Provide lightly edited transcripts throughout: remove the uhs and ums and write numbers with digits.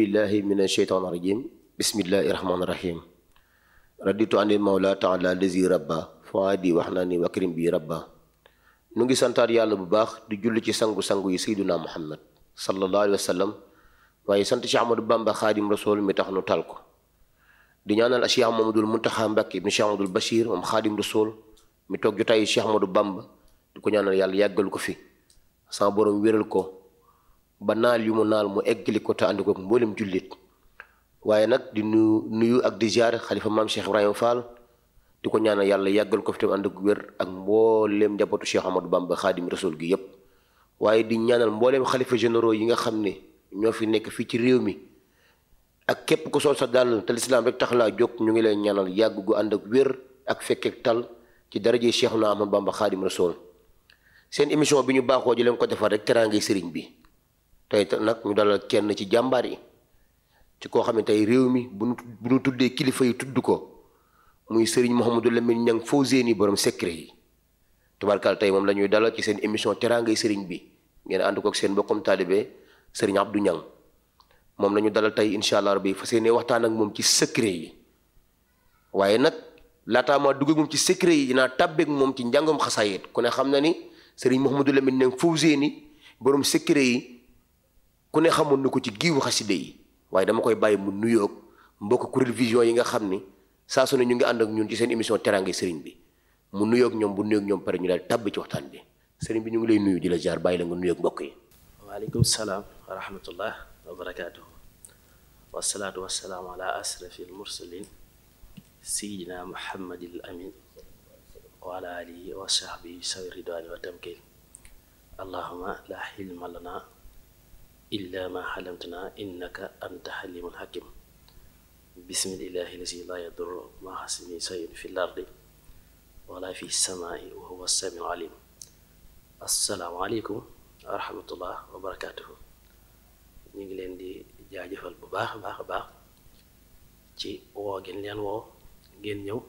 billahi min asheytaan rajim bismillahi rahmaani rahim raditu anil mawla taala lazi rabba fuadi wax naa ni wakrim bi rabba nu ngi santaat yàlla bu baax di julli ci sangu-sangu yi sayduna muhammad sallallahu alayhi wa sallam waaye sant Cheikh Ahmadou Bamba xaadim rasul mi tax nu tal ko di ñaanal Cheikh Mamadul Muntaxa Mbàkke ibn Cheikh Ahmadul Bachir moom xaadim rasul mi toog jotaayu Cheikh Ahmadou Bamba di ko ñaanal yàlla yàggal ko fi sama borom wéral ko ba naal yu mu naal mu eggali ko te ànd ko mboolem jullit waaye nag di nuyu ak di ziar xalifa maam Cheikh Ibrahima Fall di ko ñaanal yàlla yàggal ko fi tam ànd ak wér ak mbooleem njabootu Cheikh Ahmadou Bamba xaadim rasul gi yépp waaye di ñaanal mbooleem xalifa généraux yi nga xam ne ñoo fi nekk fii ci réew mi ak képp ku sol sa dàll te lislaam rek tax laa jóg ñu ngi leen ñaanal yàgg gu ànd ak wér ak fekkeek tal ci daraje Cheikhuna Ahmadou Bamba xaadim rasul seen émission bi ñu baaxoo ji leen ko defar rek teraangay sëriñ bi tey nag ñu dalal kenn ci jàmbaar yi ci koo xam ne tey réew mi bu ñu tuddee kilifa yi tudd ko muy Serigne Mouhamadou Lamine Niang Fawzeyni borom secret yi tubarkal tey moom la ñuy dalal ci seen émission teraangay sëriñ bi ngeen ànd ko ak seen mbokkum taalibe Serigne Abdou Niang moom la ñu dalal tey incha allah rabbi fas yéene waxtaan ak moom ci secret yi waaye nag laataa maa dugg ak moom ci secret yi dinaa tàbbeek moom ci njàngam xasaayit ku ne xam na ni Serigne Mouhamadou Lamine Niang Fawzeyni borom secret yi ku ne xamoon na ko ci giiwu xaside yi waaye dama koy bàyyi mu nuyoog mbokk kuréel vision yi nga xam ni saa su ne ñu ngi ànd ak ñun ci seen émission teraangay sëriñ bi mu nuyoog ñoom bu nuyoog ñoom pare ñu daal tàbb ci waxtaan bi sëriñ bi ñu ngi lay nuyu di la jaar bàyyi la nga nuyoog mbokk yi. waaleykum salaam wa rahmatullah wa barakaatuhu wasalaatu wasalaamu ala asrafi almursalin sayidina muhammadil amin wa ala alihi wa sahbihi sawi ridwani wa tamkin allahuma la xilma lana illa ma xalamtana innaka anta xalimul hakim bismillahi lasi la yadur ma xasmi sayun fi lardi wala fi samaai wa huwa samiu alim assalaamu aleykum wa rahmatullah wa barakatuhu ñu ngi leen di jaajëfal bu baax a baax ci woo ngeen leen woo ngeen ñëw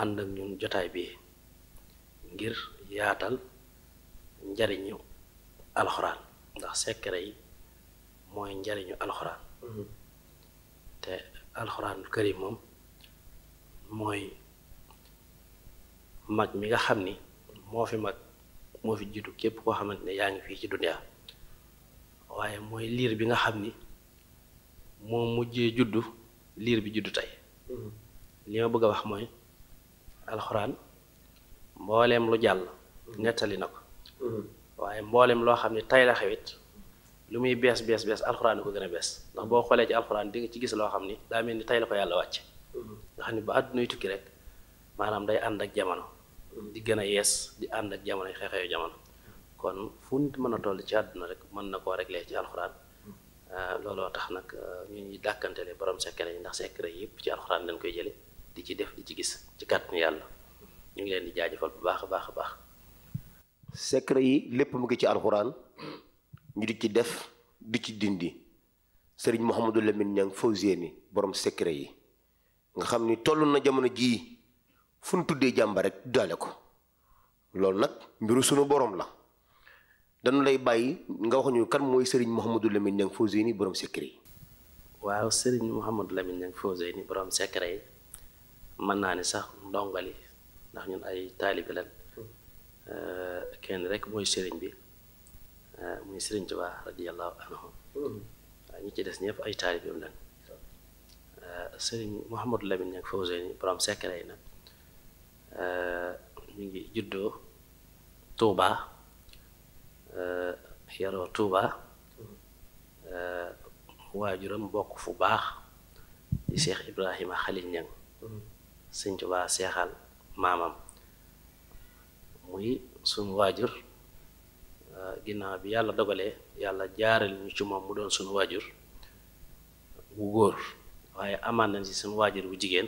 ànd ak ñun jotaay bi ngir yaatal njariñu alxuraan ndax secret yi mooy njariñu alxuraan te alxuraanul karim moom mooy mag mi nga xam ni moo fi mag moo fi juddu képp koo xamante ne yaa ngi fii ci duniyaa waaye mooy liir bi nga xam ni moo mujjee juddu liir bi juddu tey li ma bëgg a wax mooy alxuraan mbooleem lu jàll nettali na ko waaye mboolem loo xam ne tay la xewit lu muy bees alxuraan ko gën a bees ndax boo xoolee ci alxuraan di nga ci gis loo xam ni daa mel ni tay la ko yàlla wàcce nga xam ni ba àddunay tukki rek maanaam day ànd ak jamono di gën a yees di ànd ak jamono yi xew-xewu jamono kon fu nit mën a toll ci àdduna rek mën na koo régler ci alxuraan looloo tax nag ñu ñuy dàkkantele borom secret yi ndax secret yi yëpp ci alxuraan lañ koy jële di ci def di ci gis ci kàttanu yàlla ñu ngi leen di jaajëfal bu baax a baax secret yi lépp mu ngi ci alxuraan ñu di ci def di ci dindi sëriñ Mouhamadou Lamine Niang Fawzeyni borom secret yi nga xam ni toll na jamono jii fu ñu tuddee jàmba rek daale ko loolu nag mbiru sunu borom la dañu lay bàyyi nga wax ñu kan mooy sëriñ Mouhamadou Lamine Niang Fawzeyni borom secret yi. waaw sëriñ Mouhamadou Lamine Niang Fawzeyni borom secret yi mën naa ni sax ndongali ndax ñun ay taalibe lañ kenn rek mooy sëriñ bi muy sëriñ Tuubaa radiyallahu anhu ñi ci des ñëpp ay taalibeem lañ sëriñ Mouhamadou Lamine Niang Fawzeyni borom secret yi nag ñu ngi juddoo Touba yaroo Touba waajuram bokk fu baax di Cheikh Ibrahima Khalil Niang sëriñ Tuubaa seexal maamam muy sunu waajur ginnaaw bi yàlla dogalee yàlla jaarale ñu ci moom mu doon sunu waajur wu góor waaye amaan nañ ci sunu waajur bu jigéen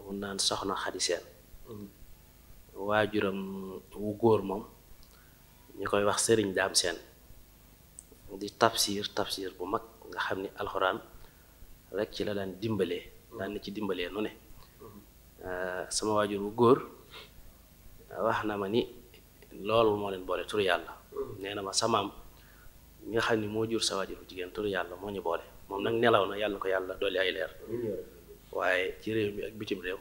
mun naan soxna Xadi Seen waajuram wu góor moom ñu koy wax sëriñ Daam Seen di tafsir bu mag nga xam ni alxuraan rek ci la daan dimbalee daan na ci dimbalee nu ne sama waajur wu góor wax na ma ni loolu moo leen boole tur yàlla nee na ma samaam mi nga xam ni moo jur sa waajur bu jigéen turu yàlla moo ñu boole moom nag nelaw na yàlla na ko yàlla dolli ay leer waaye ci réew mi ak bitim réew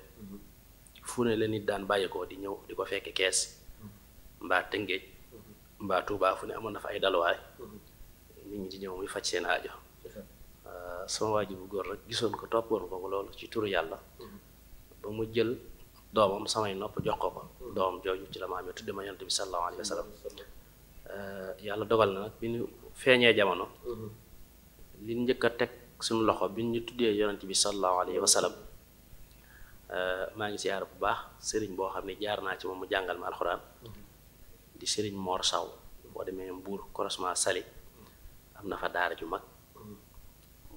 fu ne la nit daan bàyyeekoo di ñëw di ko fekk Kees mbaa Tëngéej mbaa Tuubaa fu ne amoon na fa ay daluwaay nit ñi di ñëw muy faj seen aajo sama waajur bu góor rek gisoon ko toppoon ko loolu ci turu yàlla ba mu jël doomam samay nopp jox ko doomam jooju ci la ma amee tudde ma yonent bi sallallahu alayhi wa sallam yàlla dogal na nag bi ñu feeñee jamono li njëkk a teg suñu loxo bi ñu tuddee yonent bi sallallahu alayhi wa sallam maa ngi siyaar bu baax sëriñ boo xam ne jaar naa ci moom mu jàngal ma alxuraan di sëriñ Mor Saw boo demee Mbuur croisement Sali am na fa daara ju mag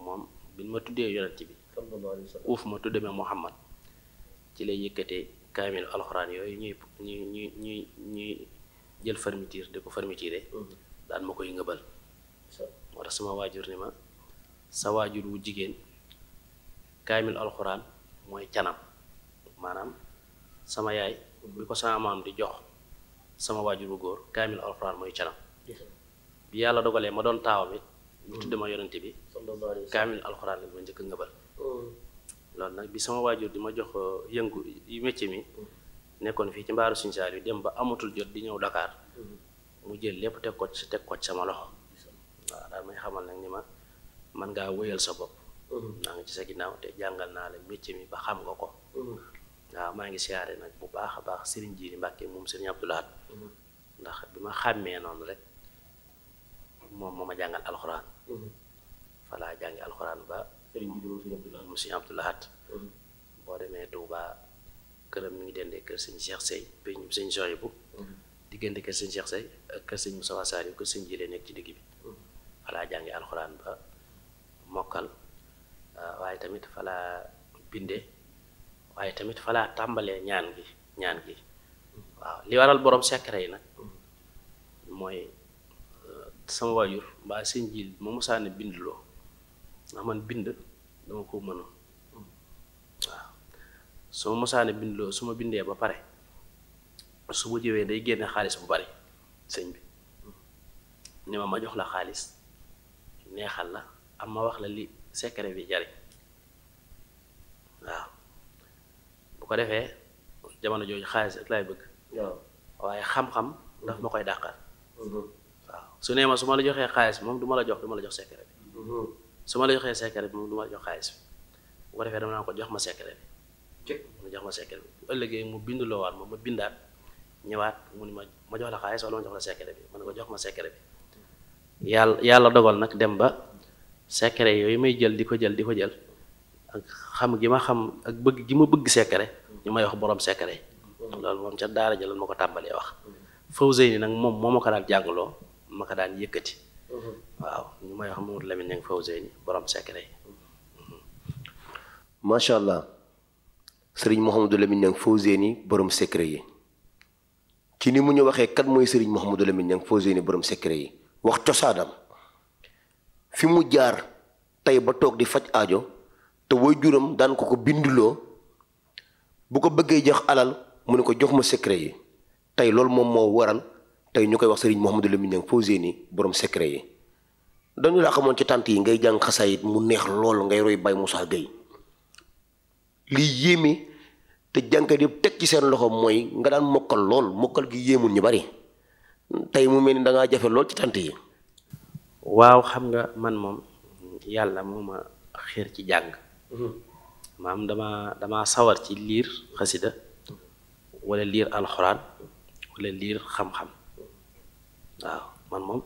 moom bi ma tuddee yonent bi uuf ma tudde ma Muhammad ci lay yëkkatee kaamilu alxuraan yooyu ñuy jël fermeture di ko fermeture daan ma koy ngëbal moo tax sama waajur ni ma sa waajur wu jigéen kaamil alxuraan mooy canam maanaam sama yaay bi ko sama maam di jox sama waajur bu góor kaamil alxuraan mooy canam bi yàlla dogalee ma doon taawam it ñu tudde ma yonente bi kaamil alxuraan la ma njëkk a ngëbal loolu nag bi sama waajur di ma jox yëngu yu métier mi nekkoon fii ci mbaaru Sëñ Saaliw dem ba amatul jot di ñëw Dakar mu jël lépp teg ko ci sama loxo waaw daal may xamal nag ni ma man ngaa wéyal sa bopp naa ngi ci sa ginnaaw te jàngal naa la métier mi ba xam nga ko waaw maa ngi siyaare nag bu baax a baax Serigne Jiili Mbàkke moom Serigne Abdou Lahad ndax bi ma xàmmee noonu rek moom moo ma jàngal alxuraan fa laa jàngi alxuraan ba Serigne Jiili moom Serigne Abdou Lahad boo demee Touba këram mi ngi dendee kër Serigne Cheikh Sey peñu Serigne Soyibu diggante kër Serigne Cheikh Sey ak kër Serigne Moussa Saliou kër Serigne Jiili nekk ci digg bi fa laa jàngi alxuraan ba mokkal waaye tamit fa laa binde waaye tamit fa laa tàmbalee ñaan gi waaw li waral borom secret yi nag mooy sama waajur mbaa sëñ ji ma musaane bindloo ndax man bind dama ko mënoon waaw su ma musaane bindloo su ma bindee ba pare su ma jëwee day génne xaalis bu bari sëñ bi ni ma jox la xaalis neexal la am ma wax la li secret bi jariñ waaw bu ko defee jamono jooju xaalis rek laay bëgg waaye xam-xam daf ma koy dàqal waaw su nee ma su ma la joxee xaalis bi moom du ma la jox secret bi su ma la joxee secret bi moom du ma la jox xaalis bi bu ko defee dama naa ko jox ma secret bi mu jox ma secret bi bu ëllëgee mu binduloo waat ma bindaat ñëwaat mu ni ma jox la xaalis wala ma jox la secret bi ma ne ko jox ma secret bi yàlla dogal nag dem ba secret yooyu may jël di ko jël ak xam gi ma xam ak bëgg gi ma bëgg secret ñu may wax borom secret loolu moom ca daara jëlal ma ko tàmbalee wax Fawzeyni nag moom moo ma ko daan jàngaloo ma ko daan yëkkati waaw ñu may wax Mamadou Lamine Niang Fawzeyni borom secret macha allah sëriñ Mouhamadou Lamine Niang Fawzeyni borom secret yi ci ni mu ñu waxee kat mooy sëriñ Mouhamadou Lamine Niang Fawzeyni borom secret yi wax cosaanam fi mu jaar tey ba toog di faj aajo te way juram daan ko binduloo bu ko bëggee jox alal mu ne ko jox ma secret yi tey loolu moom moo waral tey ñu koy wax sëriñ Mouhamadou Lamine Niang Fawzeyni borom secret yi dañu laa xamoon ci tànt yi ngay jàng xasaayit mu neex lool ngay roy Baye Moussa Gueye lii yéeme te jànkat yëpp teg ci seen loxo mooy nga daan mokkal lool mokkal gi yéemul ñu bari tey mu mel ni dangaa jafe lool ci tànt yi waaw xam nga man moom yàlla moo ma xeer ci jàng maam dama sawar ci liir xasida wala liir alxuraan wala liir xam-xam waaw man moom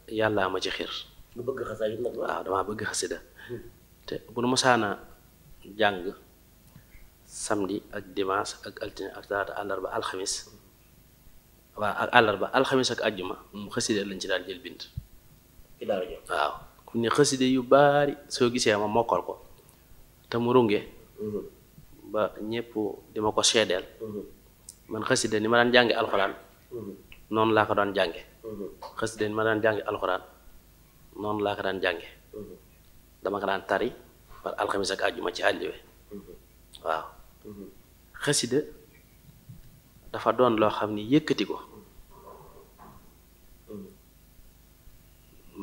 yàllaa ma ci xeer waaw damaa bëgg xasida te bu nu mosaana jàng samedi ak dimanche ak altine ak talaata àllarba alxamis waaw ak àllarba alxamis ak àjjuma mu xasida lañ ci daan jël bind waaw ku ne xasida yu baari soo gisee ma mokkal ko te mu runge ba ñépp di ma ko seedeel man xasida ni ma daan jànge alxuraan noonu laa ko daan jànge xasida ni ma daan jànge alxuraan noonu laa ko daan jànge dama ko daan tari par alxamis ak àjjuma ci àlliwe waaw xasida dafa doon loo xam ni yëkkati ko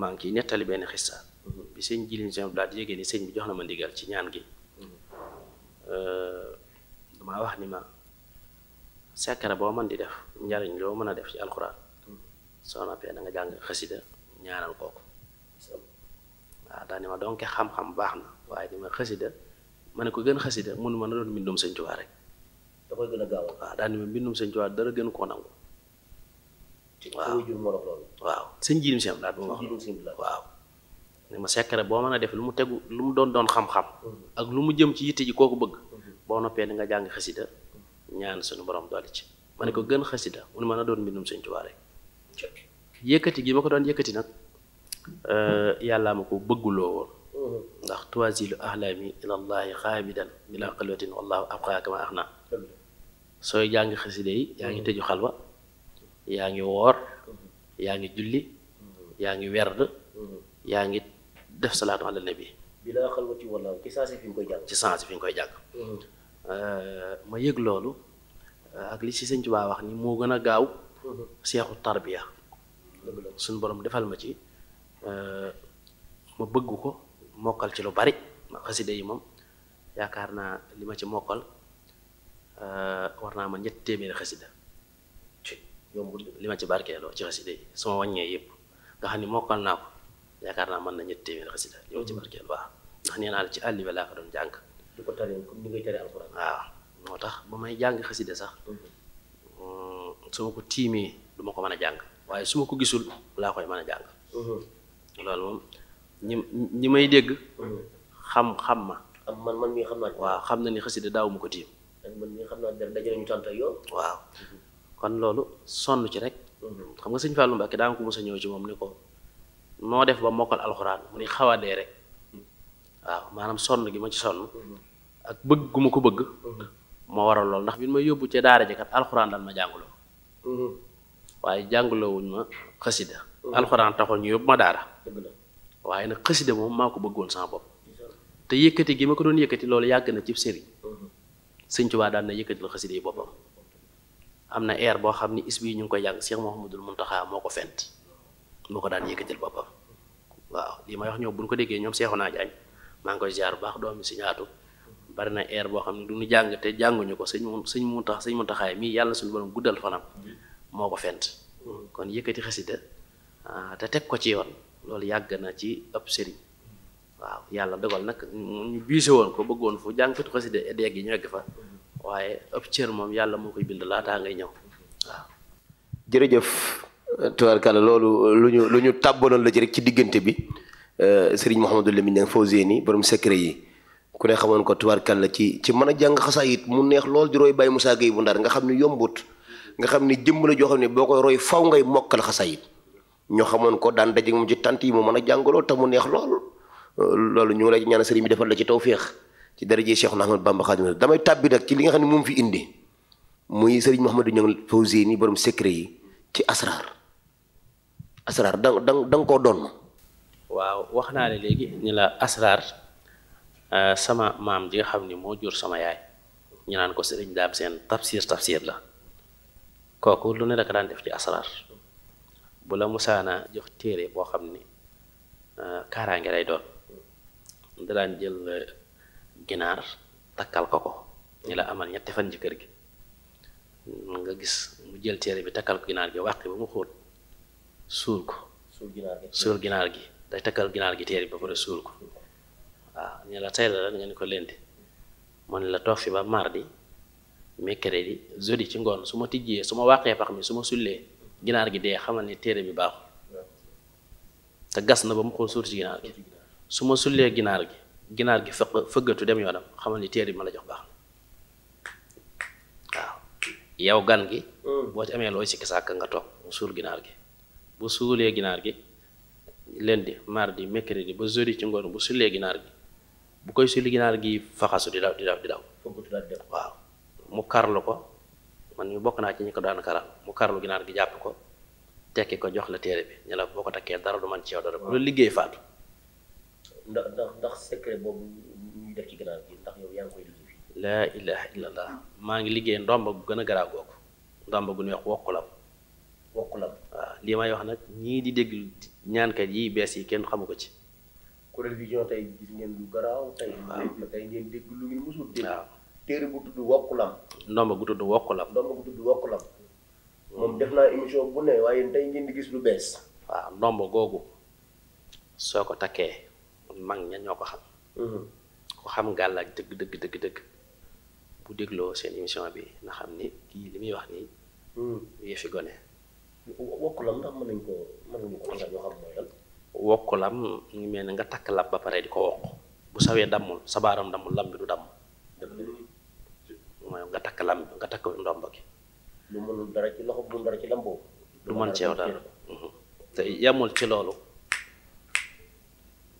maa ngi ciy nettali benn xissa bi sëñ Jili Sëñ daal di yégée ni sëñ bi jox na ma ndigal ci ñaan gi damaa wax ni ma sekkare boo mën di def njariñ loo mën a def ci alxuraan soo noppee da nga jàng xasida ñaanal kooku waaw daal ni ma donke xam-xam baax na waaye ni ma xasida ma ne ko gën xasida mënu ma na doon mbindum Sëñ Tuubaa rek da koy gën a gaaw. waaw daal ni ma mbindum Sëñ Tuubaa dara gën koo nangu waaw sëñ Jili Sëñ daal bu ma wax waaw ni ma sekkare boo mën a def lu mu tegu lu mu doon xam-xam ak lu mu jëm ci yitte ji kooku bëgg boo noppee da nga jàng xasida ñaan suñu borom doole ci ma ne ko gën xasida mu ne ma na doon mbindum Sëñ Tuubaa rek yëkkati gi ma ko doon yëkkati nag yàllaa ma ko bëgguloo woon ndax tuwasilu ahlami ilallahi xaabidan bila xalwatin wallahu abqaa kama axna sooy jàng xasida yi yaa ngi tëju xalwa yaa ngi woor yaa ngi julli yaa ngi werd yaa ngi def salaatu ala nabi bila xalwati wala ci saa si fi nga koy jàng. ci sens fi nga koy jàng ma yëg loolu ak li ci Sëñ Tuubaa wax ni moo gën a gaaw seexu tarbiya suñ borom defal ma ci ma bëgg ko mokkal ci lu bari xasida yi moom yaakaar naa li ma ci mokkal war naa ma ñetti téeméeri xasida yombul li ma ci barkeeloo ci xasida yi su ma wàññee yëpp nga xam ni mokkal naa ko yaakaar naa mën na ñetti téeméeri xasida li ma ci barkeeloo waaw ndax nee naa la ci àll bi laa ko doon jàng di ko taree comme ni ngay taree alxuraan. waaw moo tax ba may jàng xasida sax su ma ko tiimee du ma ko mën a jàng waaye su ma ko gisul laa koy mën a jàng loolu moom ñi may dégg xam ma man mii xam naa. waaw xam na ni xasida daaw mu ko tiim man mii xam naa dajale ñu tànt ak yoon. waaw kon loolu sonn ci rek xam nga Sëñ Fallou Mbacké daa nga ko mos a ñëw ci moom ni ko noo def ba mokkal alxuraan mu ni xaw a dee rek waaw maanaam sonn gi ma ci sonn ak bëgg gu ma ko bëgg moo waral lool ndax bi ma yóbbu ca daara ji kat alxuraan daan ma jàngaloo waaye jàngaloo wuñ ma xasida alxuraan taxoon ñu yóbbu ma daara waaye nag xasida moom maa ko bëggoon sama bopp te yëkkati gi ma ko doon yëkkati loolu yàgg na ci sëriñ Sëñ Tuubaa daan na yëkkati la xasida yi boppam am na air boo xam ni is bii ñu ngi koy jàng Cheikh Mouhamadul Mountakha moo ko fent moo ko daan yëkkatil boppam waaw lii may wax ñoom bu ñu ko déggee ñoom Seexuna Jaañ maa ngi koy ziar bu baax doomi si ñaatu bari na air boo xam ne du ñu jàng te jànguñu ko sëñ Muntaxa mii yàlla suñu borom guddal fanam moo ko fent kon yëkkati xasida te teg ko ci yoon loolu yàgg na ci ëpp sëriñ waaw yàlla dogal nag ñu biise woon ko bëggoon fu jàngkatu xasida deeg yi ñu egg fa waaye ëpp cër moom yàlla moo koy bind laataa ngay ñëw waaw. jërëjëf tubaarkàlla loolu lu ñu tàbbanoon la ci rek ci diggante bi sëriñ Mouhamadou Lamine Fawzeyni borom secret yi ku ne xamoon ko tubaarkàlla ci mën a jàng xasaayit mu neex lool di roy Baye Moussa Gueye bu Ndar nga xam ne yombut nga xam ne jëmm la joo xam ne boo koy roy faw ngay mokkal xasaayit ñoo xamoon ko daan daje moom ci tant yi mu mën a jàng lool te mu neex lool loolu ñu ngi lay ñaan sëriñ bi defal la ci tawféex ci daraje Cheikhouna Ahmadou Bamba Khadimu damay tàbbi nag ci li nga xam ne moom fi indi muy sëriñ Mouhamadou Fawzeyni borom secret yi ci asraar da nga koo doon. waaw wax naa ne léegi ni la asraar sama maam ji nga xam ni moo jur sama yaay ñu naan ko sëriñ Daam Seen tafsir la kooku lu ne la ko daan def ci asraar bu la musaana jox téere boo xam ni kaaraange lay doon da daan jël ginaar takkal ko ñu la amal ñetti fan ci kër gi nga gis mu jël téere bi takkal ko ginaar gi wàqi ba mu xóot suul ko suul ginaar gi day takkal ginaar gi téere bi ba pare suul ko waaw ñu la tey la nga ni ko lendi mu ne la toog fi ba mardi mercredi jeudi ci ngoon su ma tijjee su ma wàqee pax mi su ma sullee ginaar gi dee xamal ni téere bi baaxul te gas na ba mu xool suul ci ginaar gi su ma sullee ginaar gi fëggatu dem yoonam xamal ni téere bi ma la jox baax na waaw yow gan gi boo ci amee looy sikki sàkk nga toog mu suul ginaar gi bu suulee ginaar gi lundi mardi mercredi ba jeudi ci ngoon bu sullee ginaar gi bu koy sulli ginaar gi faxasu di daw waaw mu karlu ko man ñu bokk naa ci ñi ko daan karal mu karlu ginaar gi jàpp ko tekki ko jox la téere bi ñu la boo ko takkee dara du man ci yow dara bu la liggéey faatu. ndax secret boobu ñuy def ci ginaar gi ndax yow yaa ngi koy liggéey fii. laa ilaha illallah maa ngi liggéey ndomba bu gën a garaaw googu ndomba gu ñuy wax wokkulam waaw lii may wax nag ñii di déglu ñaankat yi bees yi kenn xamu ko ci. Kourel Vision tey gis ngeen lu garaaw tey. waaw tey ngeen dégg lu ngeen musul dégg. waaw téere bu tudd Wokkulam. ndomba gu tudd Wokkulam. ndomba gu tudd Wokkulam. moom def naa émission bu ne waaye tey ngeen di gis lu bees. waaw ndomba googu soo ko takkee mag ña ñoo ko xam. ko xam gàllaaj dëgg bu dégloo seen émission bi na xam ni kii li muy wax nii. yëfi gone. Wokkulam ndax mën nañu ko ñoo xam mooy lan. Wokkulam mu ngi mel ne nga takk lab ba pare di ko wokk bu sawee dammul sa baaram dammul lam bi du damm. mooy nga takk lam nga takk ndomba gi. lu mënul dara ci loxo bu mënul dara ci lam boobu. du mën ceew dara. te yamul ci loolu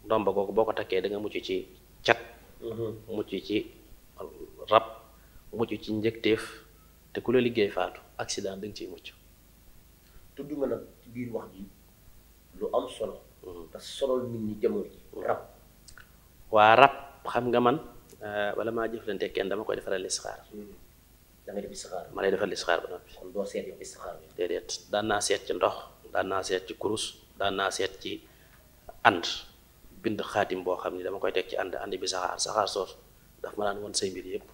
ndomba googu boo ko takkee da nga mucc ci cat. mucc ci rab mucc ci njëkteef te ku la liggéey faatu accident da nga ciy mucc. tudd nga nag ci biir wax ji lu am solo. te solol nit ñi jamono ji rab. waa rab xam nga man wala maa jëflante kenn dama koy defaral listixaar. da ngay def istixaar. ma lay defal listixaar ba noppi. kon doo seet yow istixaar bi. déedéet daan naa seet ci ndox daan naa seet ci kurus daan naa seet ci ànd bind xaatim boo xam ni dama koy teg ci ànd bi saxaar soos daf ma daan won say mbir yépp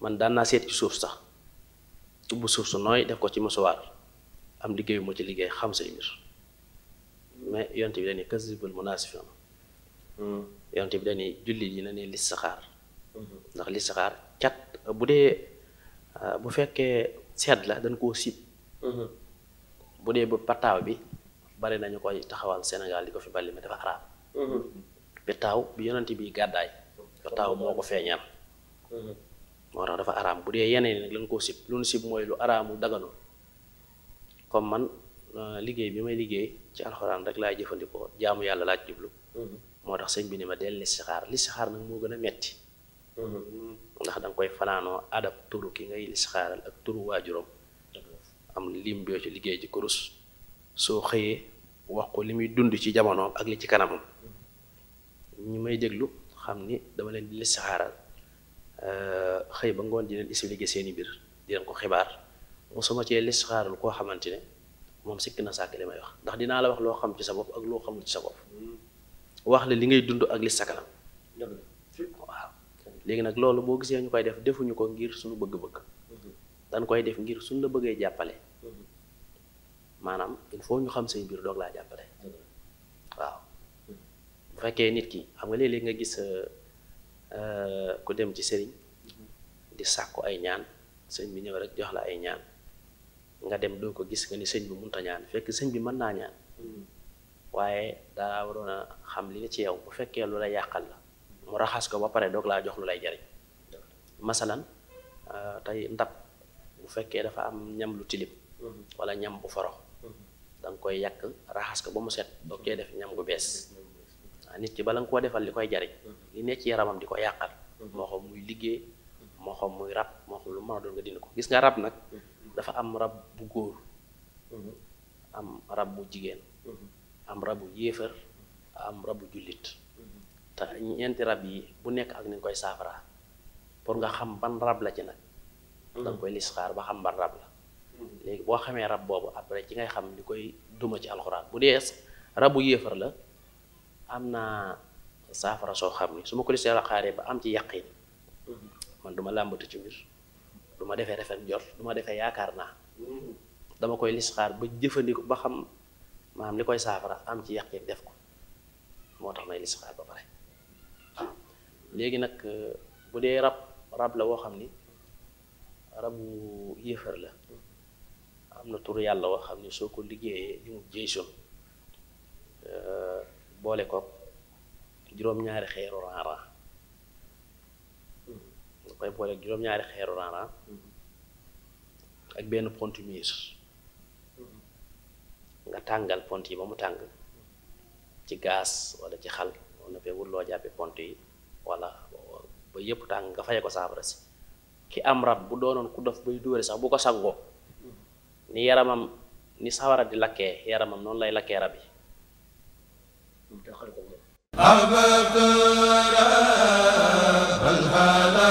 man daan naa seet ci suuf sax tubb suuf su nooy def ko ci musuwaar am liggéeyu ma ci liggéey xam say mbir mais yonte bi dañuy kasibul munaasifiin yonte bi dañuy jullit yi na ne listixaar ndax listixaar cat bu dee bu fekkee seet la dañ koo sib bu dee ba pataaw bi bari nañu koy taxawal Sénégal di ko fi bali mais dafa araam petaaw bi yonente bi gàddaay petaaw moo ko feeñal moo tax dafa araam bu dee yeneen nag lañ koo sib lu nu sib mooy lu araamu daganul comme man liggéey bi may liggéey ci alxuraan rek laay jëfandikoo jaamu yàlla laaj jublu moo tax sëñ bi ni ma del listixaar nag moo gën a metti ndax danga koy fanaanoo adab turu ki ngay listixaaral ak turu waajuram am lim boo ci liggéey ci kurus soo xëyee wax ko li muy dund ci jamonoom ak li ci kanamam ñi may déglu xam ni dama leen di listixaaral xëy ba ngoon di leen expliquer seeni mbir di leen ko xibaar mosuma cee listixaaral koo xamante ne moom sikk na sàkk li may wax ndax dinaa la wax loo xam ci sa bopp ak loo xamul ci sa bopp wax la li ngay dund ak li sa kanam waaw léegi nag loolu boo gisee ñu koy def defuñu ko ngir suñu bëgg-bëgg dañ koy def ngir suñu la bëggee jàppale maanaam il faut ñu xam say mbir doog laa jàppale waaw bu fekkee nit ki xam nga léeg-léeg nga gis ku dem ci sëriñ di sàkku ay ñaan sëñ bi ñëw rek jox la ay ñaan nga dem doo ko gis nga ni sëñ bi mënut a ñaan fekk sëñ bi mën naa ñaan waaye daa waroon a xam li ne ci yow bu fekkee lu lay yàqal la mu raxas ko ba pare doog laa jox lu lay jariñ masalan tey ndab bu fekkee dafa am ñam lu tilim wala ñam bu forox danga koy yàq raxas ko ba mu set doog cee def ñam gu bees nit ki bala nga koo defal li koy jariñ li ne ci yaramam di ko yàqal moo xam muy liggéey moo xam muy rab moo xam lu mën a doon nga dindi ko gis nga rab nag dafa am rab bu góor am rab bu jigéen am rabu yéefar am rabu jullit te ñeenti rab yi bu nekk ak ni nga koy saafara pour nga xam ban rab la ci nag danga koy listixaar ba xam ban rab la léegi boo xamee rab boobu après ci ngay xam li koy duma ci alxuraan bu dee rabu yéefar la am naa saafara soo xam ni su ma ko listixaaree ba am ci yaqin man duma làmbatu ci mbir du ma defee rafet njort du ma defee yaakaar naa dama koy listixaar ba jëfandikoo ba xam maanaam li koy saafara am ci yaqin def ko moo tax may listixaar ba pare waaw léegi nag bu dee rab la woo xam ni rabu yéefar la am na tur yàlla woo xam ni soo ko liggéeyee li mu jeysun boole ko juróom-ñaari xeeru raaraan nga koy boole juróom-ñaari xeeru raaraan ak benn pont miir nga tàngal pont yi ba mu tàng ci gaz wala ci xal wala fee wut loo jàppe pont yi wala ba yépp tàng nga faye ko saafara si ki am rab bu doonoon ku dof bay dóore sax bu ko sangoo ni yaramam ni sawara di lakkee yaramam noonu lay lakkee rab yi أحببت رب العالمين